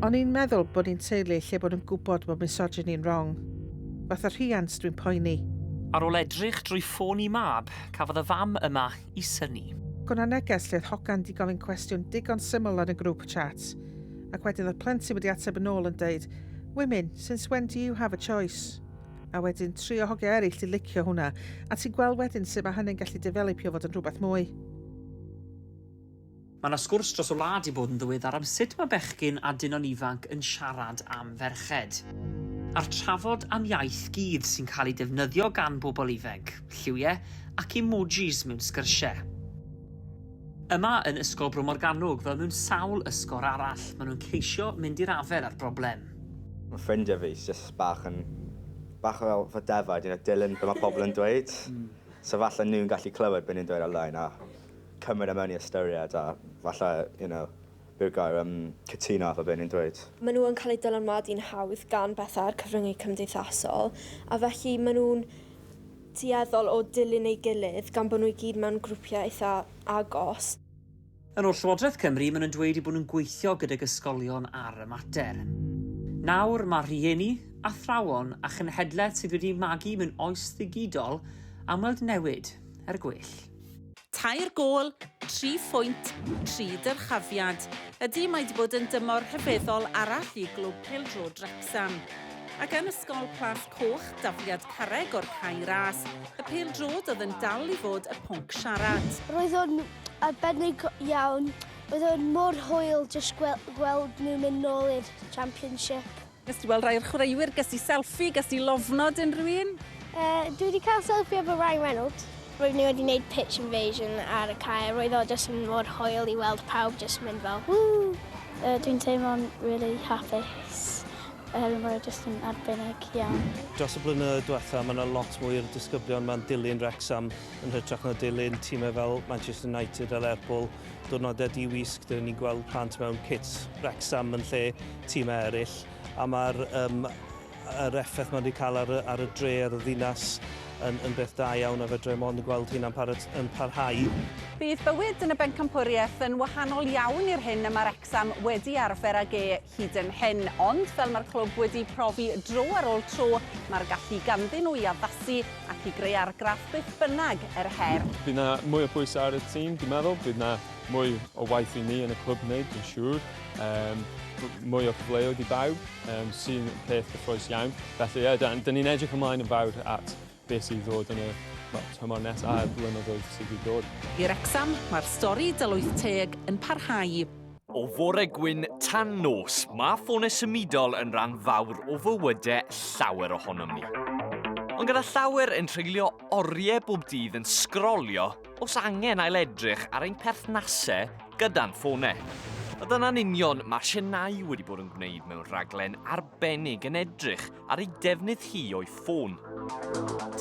O'n i'n meddwl bod ni'n teulu lle bod yn gwybod bod misogyny'n wrong. Fatha rhiant dwi'n poeni. Ar ôl edrych drwy ffôn i mab, cafodd y fam yma i synnu. Gwna neges lle oedd hogan 'di gofyn cwestiwn digon syml yn y grŵp chat, ac wedyn oedd plentyn wedi ateb yn ôl yn deud Women, since when do you have a choice? A wedyn trio hogia eraill 'di licio hwnna, a ti'n gweld wedyn sut mae hynny'n gallu defelipio fod yn rhywbeth mwy. Mae 'na sgwrs dros y wlad 'di bod yn ddiweddar am sut mae bechgyn a dynon ifanc yn siarad am ferched. A'r trafod am iaith gudd sy'n cael ei defnyddio gan bobl ifanc, lliwiau ac emojis mewn sgyrsiau. Yma yn Ysgol Bro Morgannwg, fel mewn sawl ysgor arall, maen nhw'n ceisio mynd i'r afael â'r broblem. Mae ffrindiau fi jyst bach yn, bach fel fy defaid, you know, dilyn be mae pobl yn dweud. So falle nhw'n gallu clywed be nhw'n dweud ar-lein a cymryd e mewn i ystyried a falle, you know, be yw'r gair, um, cytuno efo be nhw'n dweud. Maen nhw yn cael eu dylanwadu'n hawdd gan bethau ar cyfryngau cymdeithasol, a felly maen nhw'n tueddol o dilyn ei gilydd gan bod nhw i gyd mewn grwpiau eitha agos. Yn ôl Llywodraeth Cymru, maen nhw'n dweud eu bod nhw'n gweithio gydag ysgolion ar y mater. Nawr, mae rhieni, athrawon a chenhedlaeth sydd wedi magu mewn oes ddigidol am weld newid er gwell. Tair gôl, tri phwynt, tri dyrchafiad. Ydy, mae 'di bod yn dymor rhyfeddol arall i Glwb Pêl-droed Wrecsam. Ac yn Ysgol Plas Coch, dafliad carreg o'r Cae Ras, y pêl-droed oedd yn dal i fod y pwnc siarad. Roedd o'n arbennig iawn. Roedd o'n mor hwyl jyst gweld nhw mynd nôl i'r Championship. Nes ti weld rai o'r chwaraewyr? Ges di selfie? Ges di lofnod unrhyw un? Uh, dwi wedi cael selfie efo Ryan Reynolds. Roedd ni wedi gwneud pitch invasion ar y cae. Roedd o jyst yn mor hwyl i weld pawb jyst mynd fel woo! Uh, dwi'n teimlo'n really hapus oherwydd mae o jyst yn arbennig iawn. Dros y blynyddoedd diwetha, mae yna lot mwy o'r disgyblion ma'n dilyn Wrecsam yn hytrach na dilyn tîmau fel Manchester United a Lerpwl. Diwrnodau di-wisg, dyn ni'n gweld plant mewn kits Wrecsam yn lle tîmau eraill, a mae'r um, yr effaith mae wedi cael ar, ar y dre, ar y ddinas, yn, yn beth da iawn a fedra i mond gweld hynna'n par, yn parhau. Bydd bywyd yn y bencampwriaeth yn wahanol iawn i'r hyn y mae Wrecsam wedi arfer ag e hyd yn hyn, ond fel mae'r clwb wedi profi dro ar ôl tro, mae'r gallu ganddyn nhw i addasu ac i greu argraff beth bynnag yr her. Bydd 'na mwy o pwysau ar y tîm, dwi'n meddwl. Bydd 'na mwy o waith i ni yn y clwb wneud, dwi'n siŵr. Um, mwy o cyfleoedd i bawb, um, sy'n peth gyffroes iawn. Felly, ie, yeah, dyn, dyn ni'n edrych ymlaen yn fawr at beth sydd ddod yn y well, tymor nesaf a'r blynyddoedd sydd i ddod. I Wrecsam, mae'r stori dylwyth teg yn parhau. O fore gwyn tan nos, mae ffonau symudol yn rhan fawr o fywydau llawer ohonom ni. Ond gyda llawer yn treulio oriau bob dydd yn sgrolio, oes angen ailedrych ar ein perthnasau gyda'n ffonau. A dyna'n union mae Shania wedi bod yn gwneud mewn rhaglen arbennig yn edrych ar ei defnydd hi o'i ffôn.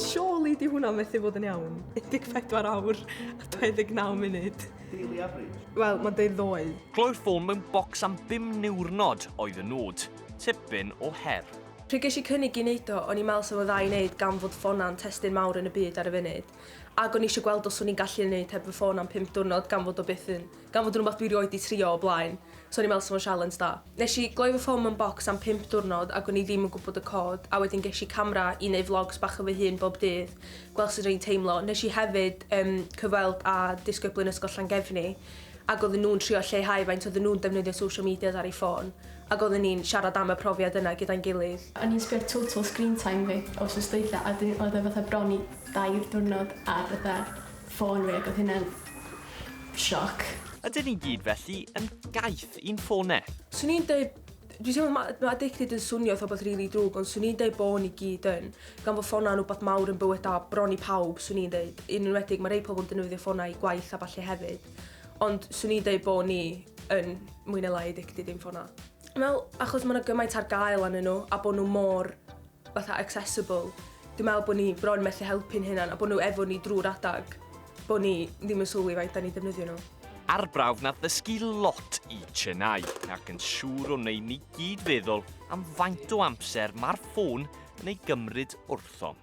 Surely di hwnna methu fod yn iawn. 14 awr a 29 munud. Daily average? Wel, mae'n deud ddoe. Cloi'r ffôn mewn bocs am bum niwrnod oedd y nod. Tipyn o her. Pryd ges i cynnig i neud o, o'n i'n meddwl 'sa fo dda i neud gan fod ffona'n testun mawr yn y byd ar y funud. Ac o'n i eisiau gweld os o'n i'n gallu neud heb fy ffôn am 5 diwrnod gan fod o byth yn... gan fod yn rhywbeth dwi rioed 'di trio o blaen. So o'n i'n meddwl 'sa fo'n sialens da. Nes i gloi fy ffôn mewn bocs am 5 diwrnod ac o'n i ddim yn gwybod y cod, a wedyn ges i camera i neud vlogs bach o fy hun bob dydd, gweld sut o'n i'n teimlo. Nes i hefyd yym cyfweld â disgybl yn Ysgol Llangefni ac oedden nhw'n trio lleihau faint oedden nhw'n defnyddio social medias ar eu ffôn ac oedden ni'n siarad am y profiad yna gyda'n gilydd. O'n i'n sbio ar total screen time fi wsos dwytha a 'dyn oedd o fatha bron i dair diwrnod ar fatha ffôn fi ac oedd hynna'n sioc. Ydyn ni gyd felly yn gaeth i'n ffonau? Swn i'n deud, dwi'n teimlo ma' ma' addicted yn swnio fatha wbath rili drwg ond swn i'n deud bo' ni gyd yn. Gan fod ffonau'n wbath mawr yn bywyda bron i pawb swn i'n deud. Yn enwedig mae rei pobl yn defnyddio ffonau i gwaith a ballu hefyd. Ond swn i'n deud bo' ni yn mwy neu lai addicted i'n ffonau. Dwi'n meddwl achos ma' 'na gymaint ar gael arnyn nhw a bo' nhw mor fatha accessible, dwi'n meddwl bo' ni bron methu helpu'n hunan a bo' nhw efo ni drwy'r adag, bo' ni ddim yn sylwi faint 'dan ni'n defnyddio nhw. Arbrawf nath ddysgu lot i Chennai, ac yn siŵr o wneud ni gyd feddwl am faint o amser mae'r ffôn yn ei gymryd wrthom.